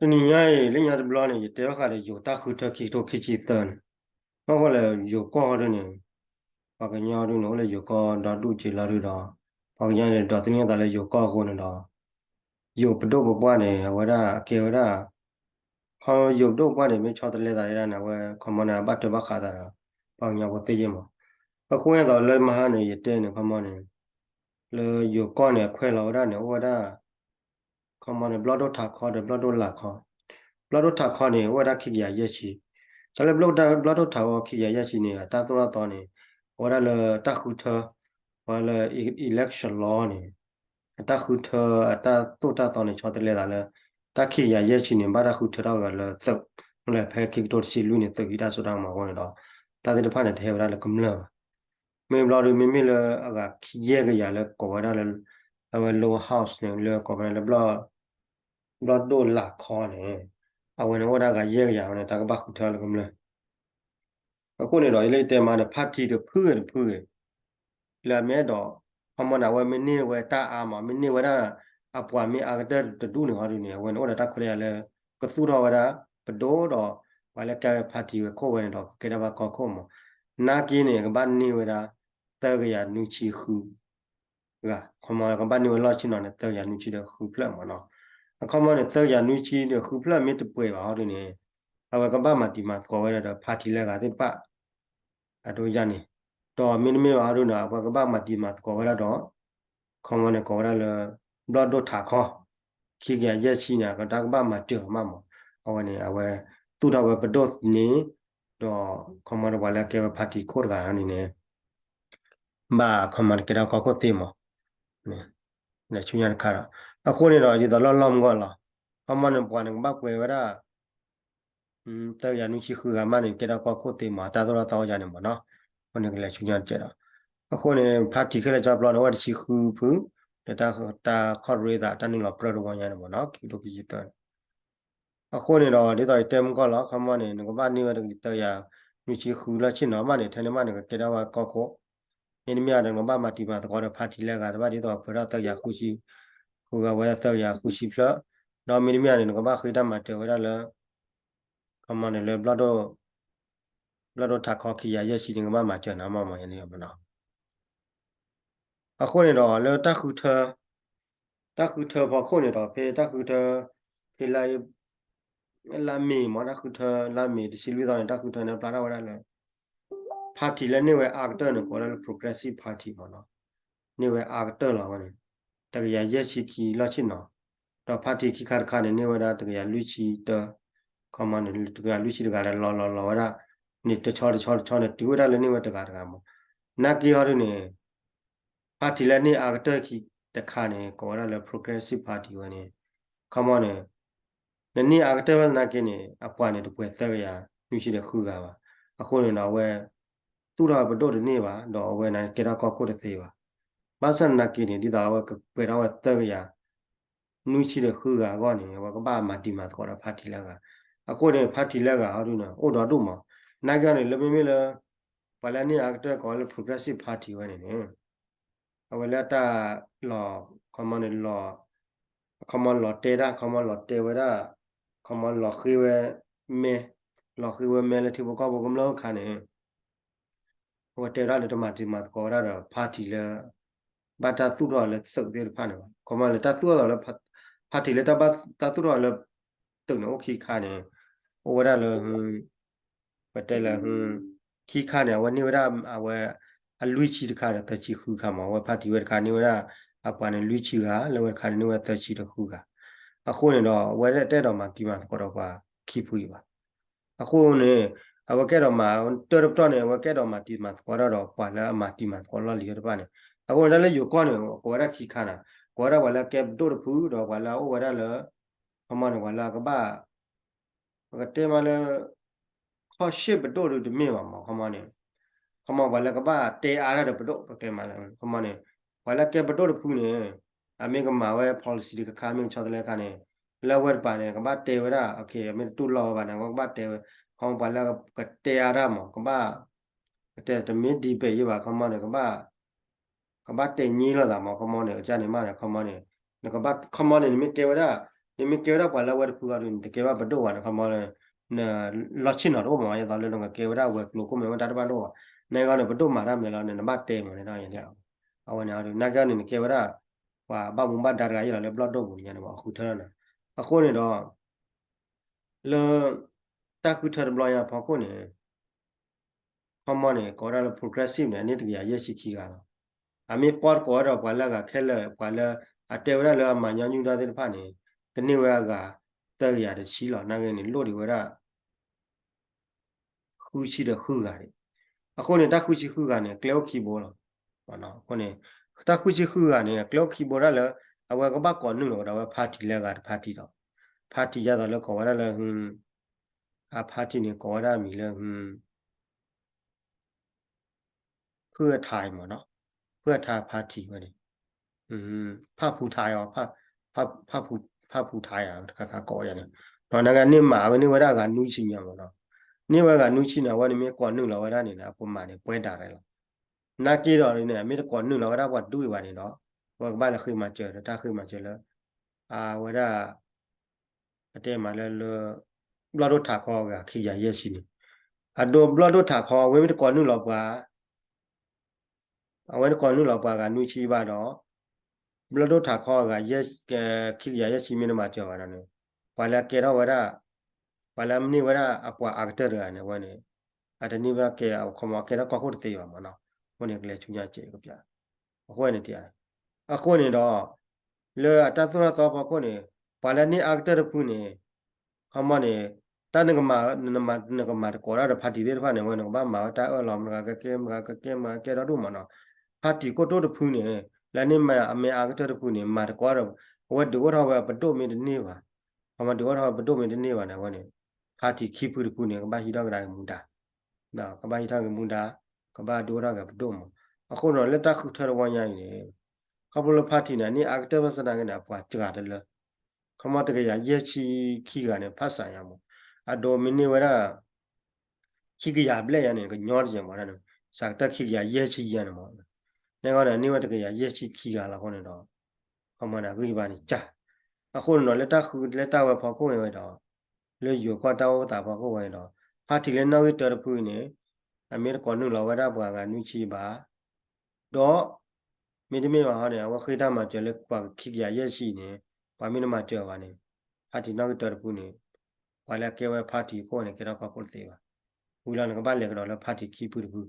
တနံၤညါအံၤ လၢညါတဘျီန့ၣ် ယတဲဘၣ်ဃးဒီးယိၤတၢ်ဃုထၢခံကထိခံဆံသၢန့ၣ်, ဘၣ်ဃိလၢယိၤကီၢ်ဟီဒုန့ၣ် ပှၤကညီဒုန့ၣ် အိၣ်လၢယိၤကီၢ်ဒီဒူၣ်က့ၤလီၤဒုဒီး ပှၤကညီန့ၣ် ဒိးသန့ၤသးလၢယိၤကီၢ်အဃိန့ၣ်ဒီး ယိၤပဒိၣ်ပပှၢ်န့ၣ် အဝဲဒၣ်အကဲဝဲဒၣ် ခီယိၤပဒိၣ်ပပှၢ်န့ၣ် မ့ၢ်ဆီတလဲသးဒၣ်န့ၣ် အဝဲခီမီန့ၣ် အဘၣ်တဲဘၣ်ဃးသးဒီး ပှၤကညီဖိသ့ၣ်ယဲၢ်မး. အဃိန့ၣ်သိးလၢမဟါန့ၣ် ယတဲန့ၣ် ခီမီန့ၣ် လၢယိၤကီၢ်န့ၣ် အခွဲးလီၤဝဲဒၣ်န့ၣ် အိၣ်ဝဲဒၣ် ခီမီန့ၣ် ဘျီၣ်ဒိၣ်ထးခီဒီး ဘျီၣ်ဒိၣ်လာ်ခီ. ဘျီၣ်ဒိၣ်ထးခီန့ၣ် အိၣ်ဝဲဒၣ်ခံကယၤယဲၢ်ဆံ, တၢ်လၢဘျီၣ်ဒိၣ်ထးခီခံကယၤယဲၢ်ဆံန့ၣ် အတၢ်သိၣ်တၢ်သီန့ၣ် အဝဲဒၣ်လၢတၢ်ဃုထၢ ပှၤလၢ election law န့ၣ် အတၢ်ဃုထၢ အတၢ်သိၣ်တၢ်သီန့ၣ် ဆီတလဲသးလၢ တၢ်ခံကယၤယဲၢ်ဆံန့ၣ် ဘၣ်တၢ်ဃုထၢထီၣ်ဂၤလၢသုး လၢဖဲခံကထိတဆံလွံၢ်န့ၣ် သုးဟံးတၢ်စိတၢ်ကမီၤအဃိန့ၣ်ဒီး တၢ်သ့ၣ်တဖၣ်န့ၣ် တဟဲဝဲဒၣ်လၢကမျၢၢ်ဘၣ်. မ့ၢ်ဘျီဒု မ့မ့ၢ်လၢအဂၤခံယဲၢ်ကယၤလၢကိးဝဲဒၣ်လၢ အဝဲ lower house န့ၣ် လၢကိးဝဲဒၣ်လၢ ဘျီၣ်ဒိၣ်လာ်ခီန့ၣ် အဝဲန့ၣ်အိၣ်ဝဲဒၣ်ဂၤယဲၢ်ကယၤဝဲန့ၣ် တၢ်ကဘၣ်ဃုထၢလၢကမျၢၢ် အဃိန့ၣ်ဒီး ယလၢယတဲမးန့ၣ် party တဖုဂ့ၤတဖုဂ့ၤ လၢအမ့ၢ်အဲၣ်ဒိး ခီမီန့ၣ် အဝဲမ့ၢ်န့ၢ်ဝဲတၢ်အါမး မ့ၢ်န့ၢ်ဝဲဒၣ် အပှၤမ့ၢ်အါကတၢၢ်တဒူၣ်န့ၣ်ဟီဒုန့ၣ် အဝဲန့ၣ်အိၣ်ဒီးတၢ်ခွဲးတၢ်ယာ်လၢ ကသူၣ်ထီၣ်ဝဲဒၣ် ပဒိၣ်ဒီး ပှၤလၢကဲဝဲ party ဝဲခိၣ်ဝဲန့ၣ်ဒီး ကကဲထီၣ်ဘၣ်ကီၢ်ခိၣ်မး. နာ်က့န့ၣ် ကဘၣ်န့ၢ်ဝဲဒၣ် သၢကယၤနွံဆံဃု ဂၤ ခီမီ ကဘၣ်န့ၢ်ဝဲလီၢ်ဆ့ၣ်နီၤန့ၣ် သၢကယၤနွံဆံဒီးဃုဖျၢၣ်မးနီၤ. အခီမီန့ၣ် သၢကယၤနွံဆံဒီးဃုဖျၢၣ်မ့ၢ်တပှဲၤဘၣ်ဟီဒုန့ၣ် အဝဲကဘၣ်မၤတံၤမၤသကိးဝဲဒၣ်ဒီး party လၢအဂၤသ့ၣ်တဖၣ် အဒိယါန့ၣ် ဒီးမ့တမ့ၢ်ဘၣ်ဟီဒုန့ၣ် အဝဲကဘၣ်မၤတံၤမၤသကိးဝဲဒၣ်ဒီး ခီမီန့ၣ် ကိးဝဲဒၣ်လၢ ဘျီၣ်ဒိၣ်ထးခီ ခံကယၤယဲၢ်ဆံန့ၣ် တၢ်ကဘၣ်မၤစၢၤအီၤမးမး. အဝဲန့ၣ် အဝဲ သူၣ်ထီၣ်ဝဲပဒိၣ်န့ၣ် ဒီး ခီမီန့ၣ် ပှၤလၢကဲဝဲ party ခိၣ်တဂၤန့ၣ်န့ၣ် ဘၣ်ခီမီန့ၣ် ကဲထီၣ်ကီၢ်ခိၣ်သ့မး လဲၤဆူညါတခါဒီး အဃိန့ၣ်ဒီး ဒ်သိးလီၢ်လီၢ်မုၢ်ဂီၢ်လီၤ. ခီမီန့ၣ် ပှၤန့ၣ် ကဘၣ်ပှဲၤဝဲဒၣ် သၢကယၤနွံဆံဃုဂၤမးန့ၣ် ကဲထီၣ်ကီၢ်ခိၣ်သ့မး တၢ်သိၣ်တၢ်သီအိၣ်ယါန့ၣ်မးနီၤ. အဃိန့ၣ် ကလဲၤဆူညါတကဲးဒီး အဃိန့ၣ် party ခဲလၢာ်ကၠီပျီန့ၣ် အိၣ်ဝဲတဆံဃုဖု ဒီးတၢ်ခီၣ်ရ့သး တၢ်နုာ်လီၤပြၢတဝီညါန့ၣ်မးနီၤ ခံကထိခံဆံသၢန့ၣ် အဃိန့ၣ်ဒီး ဒ်သိးယတဲမုၢ်ဂီၢ်လီၤ ခီမီန့ၣ် နကဘၣ်န့ၢ်ဝဲတကယၤ သၢကယၤနွံဆံဃုလီၢ်ဆ့ၣ်နီၤမးန့ၣ် ထဲန့ၣ်မးန့ၣ် ကကဲထီၣ်ဝဲကီၢ်ခိၣ် မ့တမ့ၢ်န့ၣ် နကဘၣ်မၤတံၤမၤသကိးဒီး party လၢအဂၤတဖၣ် ဒ်သိးပှဲၤထီၣ်သၢကယၤဃုဆံ ဃုဂၤဝဲသၢကယၤဃုဆံဖျၢၣ် ဒီးမ့တမ့ၢ်န့ၣ် နကဘၣ်ဃ့တၢ်မၤစၢၤဝဲဒၣ်လၢ ခီမီန့ၣ်လၢ ဘျီၣ်ဒိၣ်ထးခီခံကယၤယဲၢ်ဆံန့ၣ် ကဘၣ်မၤစၢၤနၤမးမးယၤန့ၣ်မးနီၤ. အဃိန့ၣ်ဒီး လၢတၢ်ဃုထၢ တၢ်ဃုထၢဖီခိၣ်န့ၣ်ဒီး ဖဲတၢ်ဃုထၢ ဖဲလါ လါမ့ၤမး တၢ်ဃုထၢ လါမ့ၤတဆံလွံၢ်သီန့ၣ် တၢ်ဃုထၢန့ၣ် ပျၢ်ထီၣ်ဝဲဒၣ်လၢ party လၢန့ၢ်ဝဲအါကတၢၢ်န့ၣ် ကိးဝဲဒၣ်လၢ Progressive Party မးနီၤ. န့ၢ်ဝဲအါကတၢၢ်လီၤဝဲန့ၣ် တကယၤယဲၢ်ဆံခံလီၢ်ဆ့ၣ်နီၤ, ဒီး party ခံခါတခါန့ၣ် န့ၢ်ဝဲဒၣ်တကယၤလွံၢ်ဆံတၢ ခီမီန့ၣ် တကယၤလွံၢ်ဆံတဂၤဒီး လီၤလီၤလီၤဝဲဒၣ်န့ၣ် တဆီတဆီတဆီန့ၣ် တုၤဝဲဒၣ်လၢန့ၢ်ဝဲတဂၤတဂၤမး. နာ်က့ဟီဒုန့ၣ် party လၢန့ၢ်အါကတၢၢ်ခံတခါန့ၣ် ကိးဝဲဒၣ်လၢ Progressive Party ဝဲန့ၣ် ခီမီန့ၣ် နန့ၢ်အါကတၢၢ်ဝဲသနာ်က့န့ၣ် အပှၤန့ၣ်တပှဲၤသၢကယၤနွံဆံဒီးဃုဂၤဘၣ်. အဃိန့ၣ်ဒီး အဝဲ သူၣ်ထီၣ်ပဒိၣ်တန့ၢ်ဘၣ် ဒီးအဝဲန့ၣ်ကဲထီၣ်ကီၢ်ခိၣ်တသ့ဘၣ်. ဘၣ်ဆၣ်သနာ်က့န့ၣ် ဒ်သိးအဝဲကပှဲၤထီၣ်ဝဲသၢကယၤနွံဆံဒီးဃုဂၤအဂီၢ်န့ၣ် အဝဲကဘၣ်မၤတံၤမၤသကိးဒီး party လၢအဂၤ. အဃိန့ၣ် party လၢအဂၤဟီဒုန့ၣ် အိၣ်ဒီဒူၣ်မး. နာ်က့န့ၣ် လၢမ့မ့ၢ်လၢ ပှၤလၢန့ၢ်အါကတၢၢ်ကိးဝဲလၢ Progressive Party ဝဲန့ၣ်န့ၣ် အဝဲလၢတၢ်လီၤ ခီမီန့ၣ်လီၤ ခီမီလီၤတဲာ်တၢ် ခီမီလီၤတဲာ်ဝဲဒၣ် ခီမီလီၤဃ့ဝဲမဲ လီၤဃ့ဝဲမဲလၢထံဖိကီၢ်ဖိကမျၢၢ်ခါန့ၣ် အဝဲတဲဝဲဒၣ်လၢတမၤတံၤမၤသကိးဝဲဒၣ်ဒီး party လၢ ဘၣ်တၢ်သူၣ်ထီၣ်လၢသုးသ့ၣ်တဖၣ်န့ၣ်ဘၣ်. ခီမီလၢတၢ်သူၣ်ထီၣ်လၢ party လၢတၢ်ဘၣ်တၢ်သူၣ်ထီၣ်လၢ သုးန့ၣ်အိၣ်ခံခါန့ၣ် အိၣ်ဝဲဒၣ်လၢ ပတဲလၢ ခံခါန့ၣ် အဝဲန့ၢ်ဝဲဒၣ် အဝဲ အလွံၢ်ဆံတခါဒီးသၢဆံဃုခါမး. အဝဲ party ဝဲတခါန့ၢ်ဝဲဒၣ် အပှၤန့ၣ်လွံၢ်ဆံဂၤ လၢဝဲတခါန့ၣ်န့ၢ်ဝဲသၢဆံဒီးဃုဂၤ. အဃိန့ၣ်ဒီး အဝဲတအဲၣ်ဒိးမၤတံၤမၤသကိးဒီးပှၤခံဖုအံၤဘၣ်. အဃိန့ၣ် အဝဲကအဲၣ်ဒိးမၤ တၢ်တပတီၢ်န့ၣ် အဝဲကအဲၣ်ဒိးမၤတံၤမၤသကိးတၢ်ဒီးပှၤလၢအမၤတံၤမၤသကိးလီၢ်လံၤတဖၣ်န့ၣ်. အဃိန့ၣ် တၢ်လၢယိၤကီၢ်န့ၣ် ကိးဝဲဒၣ်ခံခါန့ၣ် ကိးဝဲဒၣ်ပှၤလၢအကဲပဒိၣ်တဖု ဒီးပှၤလၢအအိၣ်ဝဲဒၣ်လၢ ခီမီန့ၣ် ပှၤလၢအကဘၣ် ပကတဲမးလၢ ခီၣ်ရှ့ၣ်ပဒိၣ်ဒုတမ့ၢ်ဘၣ်မး ခီမီန့ၣ် ခီမီပှၤလၢကဘၣ်တဲအါတၢ်ဒီးပဒိၣ် ပကတဲမးလၢ ခီမီန့ၣ် ပှၤလၢကဲပဒိၣ်တဖုန့ၣ် အမ့ၢ်ကမၤဝဲ policy တခါခါ မ့ၢ်ကဆီတလဲခါန့ၣ် လၢအဝဲတပၤန့ၣ် ကဘၣ်တဲဝဲဒၣ် အမ့ၢ်တတူၢ်လိာ်ဝဲဘၣ်န့ၣ် အဝဲကဘၣ်တဲဝဲ ခီမီပှၤလၢကတဲအါတၢ်မး ကဘၣ် ကတဲတမ့ၢ် debate ယဲဘၣ် ခီမီန့ၣ် ကဘၣ် ကဘၣ်တဲညံလိာ်သးမး ခီမီန့ၣ် ကန့ၣ်မးန့ၣ် ခီမီန့ၣ် နကဘၣ် ခီမီန့ၣ် နမ့ၢ်ကဲဝဲဒၣ် နမ့ၢ်ကဲဝဲဒၣ်ပှၤလၢအဝဲတဖုဃီဒုန့ၣ် တကဲဘၣ်ပဒိၣ်ဘၣ်န့ၣ် ခီမီ လီၢ်ဆ့ၣ်နီၤတအိၣ်မး ယသိးလၢနကကဲဝဲဒၣ်ဝဲၤကျိၤကိးမံၤဝဲတၢ်တဘၣ်တအိၣ်ဘၣ်. နဂီၢ်န့ၣ် ပဒိၣ်မၤတၢ်မနုၤလဲၣ်လီၤန့ၣ် နဘၣ်တဲမးန့ၣ် အဝဲန့ၣ် နာ်က့န့ၣ် နကဲဝဲဒၣ် ပှၤဘၣ်မူဘၣ်ဒါတဂၤအံၤလီၤလၢဘျီၣ်ဒိၣ်ပူၤန့ၣ် နဘၣ်ဃုထၢလီၤနၤ. အဃိန့ၣ်ဒီး လၢ တၢ်ဃုထၢတဘျီညါဖီခိၣ်န့ၣ် ခီမီန့ၣ် ကိးဝဲဒၣ်လၢ progressive န့ၣ် အန့ၣ်တကယၤယဲၢ်ဆံခံဂၤလီၤ. အမ့ၢ်ပီၢ်တကိးဝဲဒီးပှၤလၢအဂၤခဲလၢာ် ပှၤလၢအတဲဝဲဒၣ်လၢအမၤညီနုၢ်တၢ်သ့ၣ်တဖၣ်န့ၣ် ကန့ၢ်ဝဲအဂၤ သၢကယၤတဆံလီၤ. နာ်က့န့ၣ် လိၣ်ဒံးဝဲဒၣ် ဃုဆံဒီးဃုဂၤန့ၣ်. အဃိန့ၣ် တၢ်ဃုဆံဃုဂၤန့ၣ် ကျဲအိၣ်ခံဘိလီၤ. အဃိန့ၣ် တၢ်ဃုဆံဃုဂၤန့ၣ် ကျဲအိၣ်ခံဘိဒၣ်လၢ အဝဲကဘၣ်ကိးနုာ်လီၤကဒီးဝဲ party လၢအဂၤတ party ဒီး party ယသိးလၢကိးဝဲဒၣ်လၢ အ party န့ၣ် ကိးဝဲဒၣ်မံၤလၢ ဖုၣ်အထါမ့ၢ်နီၤ, ဖုၣ်အထါ party ဝဲန့ၣ် ဖၣ်ဖူထါအီၤ, ဖၣ်ဖူထါအီၤ တခါခါကိးယၤန့ၣ်, ဒီးနာ်က့န့ၢ်မးအဝဲန့ၢ်ဝဲဒၣ်အဂၤနွံဆံညါမ့ၢ်နီၤ, န့ၢ်ဝဲအဂၤနွံဆံန့ၣ် အဝဲန့ၣ်မ့ၢ်ကိးနုာ်လီၤဝဲဒၣ်န့ၣ် အပူၤမးန့ၣ် ပှဲၤဒၣ်ရဲၣ်လီၤ. နာ်က့ဒီးန့ၣ် အမ့ၢ်တကိးနုာ်လီၤဝဲဒၣ်ပှၤတဒူၣ်အံၤဘၣ်န့ၣ်ဒီး အဝဲကဘၣ်လဲၤဃ့မၤစၢၤဒီးတၢ်ဃ့မၤစၢၤလၢ အဝဲဒၣ် ပတဲမးလၢလၢ ဘျီၣ်ဒိၣ်ထးခီအဂၤခံကယၤယဲၢ်ဆံန့ၣ်, အဒိဘျီၣ်ဒိၣ်ထးခီအဝဲမ့ၢ်တကိးနုာ်လီၤပှၤ အဝဲတကိးနုာ်လီၤပှၤဂၤနွံဆံဘၣ်ဒီး ဘျီၣ်ဒိၣ်ထးခီအဂၤ ခံကယၤယဲၢ်ဆံမ့ၢ်တမၤစၢၤဘၣ်ဒီးန့ၣ် ပှၤလၢအကဲထီၣ်ဝဲဒၣ် ပှၤလၢအမ့ၢ်န့ၢ်ဝဲဒၣ်အပှၤအါကတၢၢ်တဂၤန့ၣ် အဝဲန့ၣ် အတန့ၢ်ဘၣ်ကဲအခီမီ အကဲထီၣ်ကီၢ်ခိၣ်တသ့ဘၣ်မ့ၢ်နီၤ, အဃိန့ၣ်ကလဲၤဆူညါစဲးကပျၢ် အဃိန့ၣ်တ အဃိန့ၣ်ဒီး လၢအတၢ်သိၣ်တၢ်သီဖီခိၣ်န့ၣ် ပှၤလၢန့ၢ်အါကတၢၢ်တဖုန့ၣ် ခီမီန့ၣ် တၢ်နကမၤ နကမၤတကိးဒၣ်ဒီး party သ့ၣ်တဖၣ်န့ၣ် အဝဲနကဘၣ်မၤဝဲတၢ်အၢၣ်လီၤ မတၤဂၤကကဲ မတၤဂၤကကဲ မတၤဂၤကကဲထီၣ်ဒိၣ်မးနီၤ, party ခိၣ်တိၣ်တဖုန့ၣ် လၢန့ၢ်မးအမ့ၢ်အါကတၢၢ်တဖုန့ၣ် မၤတကိးဒီး အဝဲဒုးအိၣ်ထီၣ်ဝဲပဒိၣ်မ့ၢ်တန့ၢ်ဘၣ်, ခီမီဒုးအိၣ်ထီၣ်ဝဲပဒိၣ်မ့ၢ်တန့ၢ်ဘၣ်န့ၣ် အဝဲန့ၣ် party ခံဖုတဖုန့ၣ် ကဘၣ်ဟံးထီၣ်ကဒါက့ၤမူဒါ ကဘၣ်ဟံးထီၣ်က့ၤမူဒါ, ကဘၣ်ဒုးအိၣ်ထီၣ်က့ၤပဒိၣ်မး. အဃိန့ၣ် လၢတၢ်ဃုထၢတဝီညါအံၤန့ၣ် ခီဖျိလၢ party န့ၣ် အန့ၢ်အါကတၢၢ်ဘၣ်ဆၣ်သနာ်က့န့ၣ် အပှၤစှၤတလၢ ခီမီတကယၤယဲၢ်ဆံခံဂၤန့ၣ် ဖးစးညါမး, အဒိမ့ၢ်န့ၢ်ဝဲဒၣ် ခံကယၤဘျဲၣ်ယါန့ၣ် ကညီတယဲၢ်မး, စှၤကတၢၢ်ခံကယၤယဲၢ်ဆံယါန့ၣ်မး, န့ၣ်ဂီၢ်န့ၣ် န့ၢ်ဝဲတကယၤယဲၢ်ဆံခံဂၤလီၤအဃိန့ၣ်ဒီး ခီမီန့ၣ် အဂံၢ်ဘါန့ၣ်စှၤ, အဃိန့ၣ်ဒီး လၢတၢ်ဃုလၢတၢ်ဝဲဖီခိၣ်ဝဲဒီး လၢယိၤကီၢ်တၢ်အိၣ်သးဖီခိၣ်ဝဲဒီး party လၢနီၣ်ဂံၢ်တၢတဖုန့ၣ် အမ့ၢ်တကိးနုာ်လီၤဝဲဒၣ်ပှၤဂၤနွံဆံဘၣ် ဒီး မ့တမ့ၢ်ဘၣ်ဟီန့ၣ် အဝဲဃ့တၢ်မၤစၢၤလၢပှၤခံကယၤယဲၢ်ဆံန့ၣ် ပှၤမ့ၢ်တမၤစၢၤဘၣ်န့ၣ် party နီၣ်ဂံၢ်တၢတဖုန့ၣ် ပှၤလၢအကဲဝဲ party ခိၣ်န့ၣ် ကဲထီၣ်ကီၢ်ခိၣ်တသ့ဘၣ်. ဝံၤလီၤနကဘၣ်လဲၤကဒီးလၢ party ခံဖုတဖု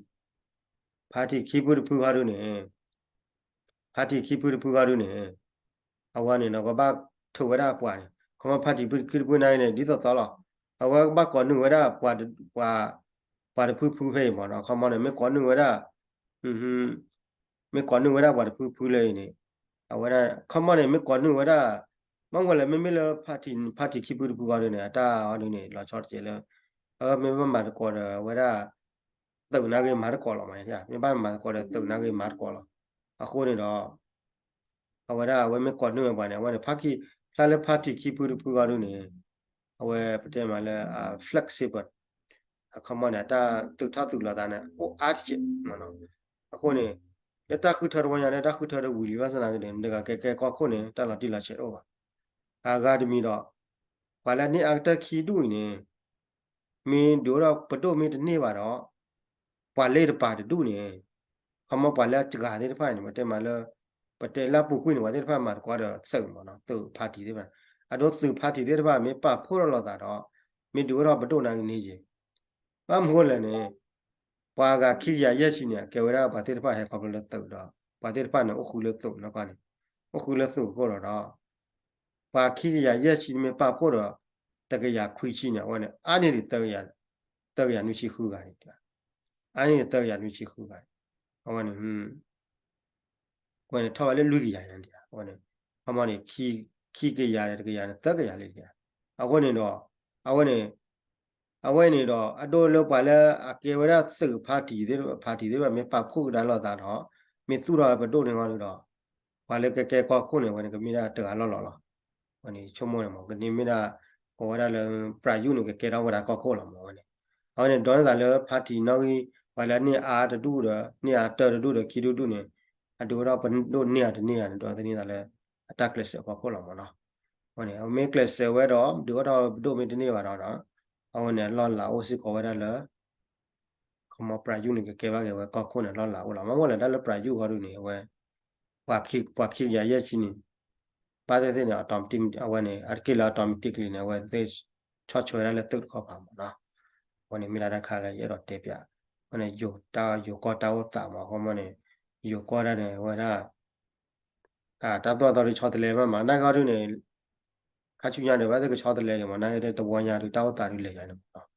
party ခံဖုတဖုဃီဒုန့ၣ် party ခံဖုတဖုဃီဒုန့ၣ် အဝဲန့ၣ်ဒီး ကဘၣ်ထုးဝဲဒၣ်အပှၤန့ၣ် ခီမီ party ခံဖုတဖုန့ၣ် ဒ်သိးသိးလီၤ. အဝဲကဘၣ်ကိးနုာ်ဝဲဒၣ် ပှၤတဖုဖုဖဲအံၤမးနီၤ ခီမီန့ၣ် မ့ၢ်ကိးနုာ်ဝဲဒၣ် မ့ၢ်ကိးနုာ်ဝဲဒၣ်ပှၤတဖုဖုလၢအံၤန့ၣ် အဝဲဒၣ် ခီမီန့ၣ် မ့ၢ်ကိးနုာ်ဝဲဒၣ် မ့ၢ်ဝဲလၢမ့မ့ၢ်လၢ party ခံဖုတဖုဃီဒုန့ၣ် အတၢ်အီၤဒုန့ၣ် လီၤဆီတက့ၢ်လၢ မ့ၢ်ဘၣ်မၤသကိးဒီးအဝဲဒၣ် သုးနာ်ဂ့ၤမၤသကိးလီၤမး, မ့ၢ်ဘၣ်မၤသကိးဒီးသုးနာ်ဂ့ၤမၤသကိးလီၤ. အဃိန့ၣ်ဒီး အဝဲဒၣ်အဝဲမ့ၢ်ကိးနုာ်ဝဲပှၤန့ၣ် အဝဲန့ၣ် ဖါခံ ဖျါလၢ party ခံဖုတဖုဃီဒုန့ၣ် အဝဲပတဲမးလၢ flexible အခီမီန့ၣ် အတၢ်သုးထီၣ်သုးလီၤသးန့ၣ် အိၣ်အါတက့ၢ်မးနီၤ. အဃိန့ၣ် လၢတၢ်ဃုထၢတဝီညါလၢတၢ်ဃုထၢတဝံၤလံဘၣ်ဆၣ်သနာ်က့န့ၣ် မတၤဂၤကဲကဲကီၢ်ခိၣ်န့ၣ် တၢ်လီၤတံၢ်လီၤဆဲးတအိၣ်ဘၣ်. အဂၤတမံၤဒီး ပှၤလၢန့ၢ်အါကတၢၢ်ခံဒူၣ်အံၤန့ၣ် မ့ၢ်ဒုးအိၣ်ထီၣ်ပဒိၣ်မ့ၢ်တန့ၢ်ဘၣ်ဒီး ပှၤလၢတပၤတဒူၣ်န့ၣ် ခီမီပှၤလၢအစှၤသ့ၣ်တဖၣ်န့ၣ် ပတဲမးလၢ ပတဲလၢအပူၤကွံာ်န့ၣ် ပှၤသ့ၣ်တဖၣ်မၤသကိးဒီးသုးမးနီၤ သုး party သ့ၣ်တဖၣ် အဒိသုး party သ့ၣ်တဖၣ်မ့ၢ်ပာ်ဖှိၣ်ထီၣ်လိာ်သးဒီး မ့ၢ်ဒုးအိၣ်ထီၣ်ပဒိၣ်နာ်က့န့ၣ်က့ၤ ဘၣ်မနုၤလဲၣ်န့ၣ် ပှၤအဂၤခံကယၤယဲၢ်ဆံန့ၣ် အကဲဝဲဒၣ်ပှၤသ့ၣ်တဖၣ်ဟဲခီဖျိလၢသုးဒီး ပှၤသ့ၣ်တဖၣ်န့ၣ် အိၣ်ဃုလၢသုးနီၢ်ကီၢ်န့ၣ် အိၣ်ဃုလၢသုးအဃိဒီး ပှၤခံကယၤယဲၢ်ဆံန့ၣ်မ့ၢ်ပာ်ဖှိၣ်ဒီး တကယၤခွံဆံန့ၣ် အဝဲန့ၣ် အါန့ၢ်ဒံး သၢကယၤနွံဆံဃုဂၤန့ၣ် အါန့ၢ်ဒံးသၢကယၤနွံဆံဃုဂၤန့ၣ် အဝဲန့ၣ် အဝဲန့ၣ်ထီၣ်ဝဲလၢလွံၢ်ကယၤညါန့ၣ် အဝဲန့ၣ် ခီမီန့ၣ် ခံကယၤတကယၤန့ၣ် သၢကယၤလံ အဃိန့ၣ်ဒီး အဝဲန့ၣ် အဝဲန့ၣ်ဒီး အဒိလၢပှၤလၢအကဲဝဲဒၣ်သုး party သ့ၣ် party သ့ၣ်တဖၣ် မ့ၢ်ပာ်ဖှိၣ်ကဒါလိာ်သးဒီး မ့ၢ်သူၣ်ထီၣ်ဝဲပဒိၣ်န့ၣ်ဃီဒီး ပှၤလၢကကဲကီၢ်ခိၣ်န့ၣ် အဝဲန့ၣ်ကမ့ၢ်ဒၣ်တဂၤလီၢ်လီၢ်လီၤ. အဝဲန့ၣ်ဆိကမိၣ်န့ၣ်မး ကန့ၢ်မ့ၢ်ဒၣ် ကိးဝဲဒၣ်လၢ ပြၢယုၢ်န့ၣ် ကကဲထီၣ်ဝဲဒၣ်ကီၢ်ခိၣ်လီၤမး အဝဲန့ၣ် အဝဲန့ၣ်ဒိးန့ၢ်သးလၢ party နီၣ်ဂံၢ် ပှၤလၢန့ၢ်အါတဒူၣ်ဒီး န့ၢ်အါတၢတဒူၣ်ဒီး ခံဒူၣ်ဒူၣ်န့ၣ် အဒုးအိၣ်ထီၣ်ပဒိၣ်န့ၢ်အါတန့ၢ်အါန့ၣ် ဒိးသန့ၤသးလၢ အတၢ်ကျဲးစၢးဖီခိၣ်လီၤမးနီၤ. အဝဲန့ၣ် အမ့ၢ်ကျဲးစၢးဝဲဒီး ဒုးအိၣ်ထီၣ်ပဒိၣ်မ့ၢ်တန့ၢ်ဘၣ်ဒီး အဝဲန့ၣ် အလီၢ်လၤအိၣ်စ့ၢ်ကီးဝဲဒၣ်လၢ ခီမီ ပြယူၣ်န့ၣ် ကကဲဘၣ်က့ၤဝဲကီၢ်ခိၣ်န့ၣ် အလီၢ်လၤအိၣ်လီၤ. မ့ၢ်ဝဲလဲၣ် တၢ်လၢပြယူၣ်ဃီဒုန့ၣ် အဝဲ ပှၤခံကယၤယဲၢ်ဆံန့ၣ် ဘၣ်သ့ၣ်သ့ၣ်န့ၣ် automatic အဝဲန့ၣ် အတက့ၢ်လၢ automatically န့ၣ် အဝဲသ့ၣ်ဆီၣ်ထွဲဝဲဒၣ်လၢသုးတခီပၤမးနီၤ. အဝဲန့ၣ်မ့ၢ်ဒၣ်တၢ်တခါလၢယအဲၣ်ဒိးတဲပၠး, အဝဲန့ၣ် ယိၤကီၢ်တၢ်အိၣ်သးမး အဃိမ့ၢ်န့ၣ် ယိၤကီၢ်ဒၣ်န့ၣ် အဝဲဒၣ် တၢ်သိၣ်တၢ်သီဒုးဆီတလဲမးမး နာ်က့အီၤဒုန့ၣ် ခါဆူညါဒီး ဘၣ်သ့ၣ်ကဆီတလဲဒံးမး နာ်က့တဝီညါဒုး တၢ်အိၣ်သးဒုးလဲၤယၤန့ၣ်မးနီၤ.